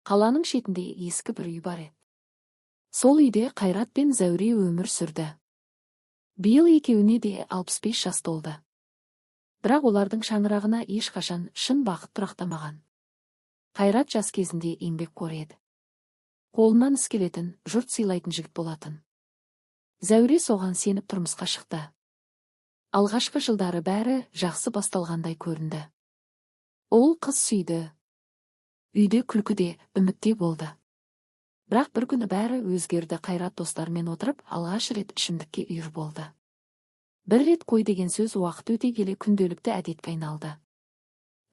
Қаланың шетінде ескі бір үй бар еді. Сол үйде Қайрат пен Зәуре өмір сүрді. Биыл екеуіне де 65 жас толды. Бірақ олардың шаңырағына ешқашан шын бақыт тұрақтамаған. Қайрат жас кезінде еңбекқор еді. Қолынан іс келетін, жұрт сыйлайтын жігіт болатын. Зәуре соған сеніп тұрмысқа шықты. Алғашқы жылдары бәрі жақсы басталғандай көрінді. Ол қыз сүйді. Үйде күлкі де, үміт те болды. Бірақ бір күні бәрі өзгерді. Қайрат достарымен отырып, алғаш рет ішімдікке үйір болды. Бір рет қой деген сөз уақыт өте келе күнделікті әдетке айналды.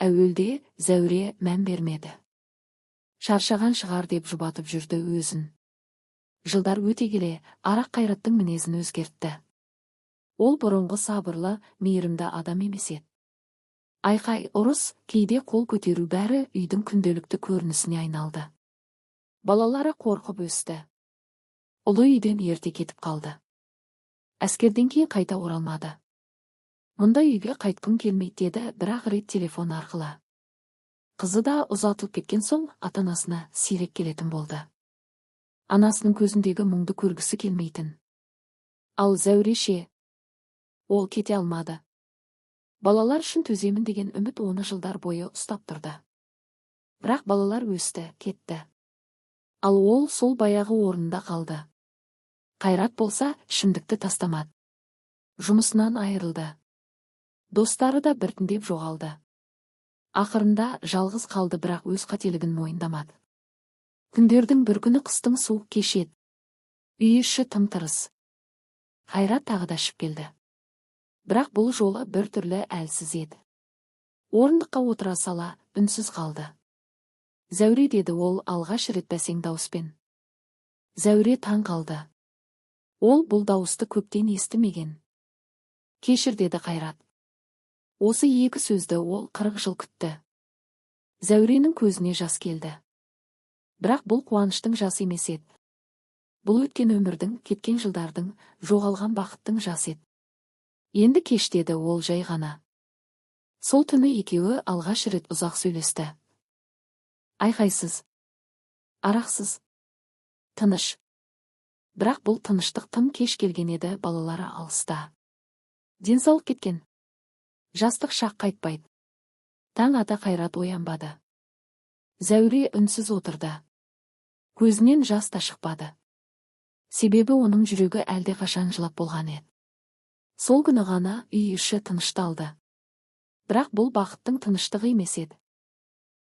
Әуелде Зәуре мән бермеді. Шаршаған шығар деп жұбатып жүрді өзін. Жылдар өте келе арақ Қайраттың мінезін өзгертті. Ол бұрынғы сабырлы, мейірімді адам емес еді. Айқай, ұрыс, кейде қол көтеру, бәрі үйдің күнделікті көрінісіне айналды. Балалары қорқып өсті. Ұлы үйден ерте кетіп қалды. Әскерден кейін қайта оралмады. «Мұндай үйге қайтқым келмейді», – деді бір-ақ рет телефон арқылы. Қызы да ұзатылып кеткен соң, ата-анасына сирек келетін болды. Анасының көзіндегі мұңды көргісі келмейтін. Ал Зәуре ше? Ол кете алмады. Балалар үшін төземін деген үміт оны жылдар бойы ұстап тұрды. Бірақ балалар өсті, кетті. Ал ол сол баяғы орнында қалды. Қайрат болса, ішімдікті тастамады. Жұмысынан айырылды. Достары да біртіндеп жоғалды. Ақырында жалғыз қалды, бірақ өз қателігін мойындамады. Күндердің бір күні, қыстың суық кеші еді. Үй іші тым-тырыс. Қайрат тағы да ішіп келді. Бірақ бұл жолы бір түрлі әлсіз еді. Орындыққа отыра сала үнсіз қалды. «Зәуре», – деді ол алғаш рет бәсең дауыспен. Зәуре таң қалды. Ол бұл дауысты көптен естімеген. «Кешір», – деді Қайрат. Осы екі сөзді ол 40 жыл күтті. Зәуренің көзіне жас келді. Бірақ бұл қуаныштың жасы емес еді. Бұл өткен өмірдің, кеткен жылдардың, жоғалған бақыттың жасы еді. «Енді кеш», – деді ол жай ғана. Сол түні екеуі алғаш рет ұзақ сөйлесті. Айқайсыз. Арақсыз. Тыныш. Бірақ бұл тыныштық тым кеш келген еді. Балалары алыста. Денсаулық кеткен. Жастық шақ қайтпайды. Таң ата Қайрат оянбады. Зәуре үнсіз отырды. Көзінен жас та шықпады. Себебі оның жүрегі әлдеқашан жылап болған еді. Сол күні ғана үй іші тынышталды. Бірақ бұл бақыттың тыныштығы емес еді.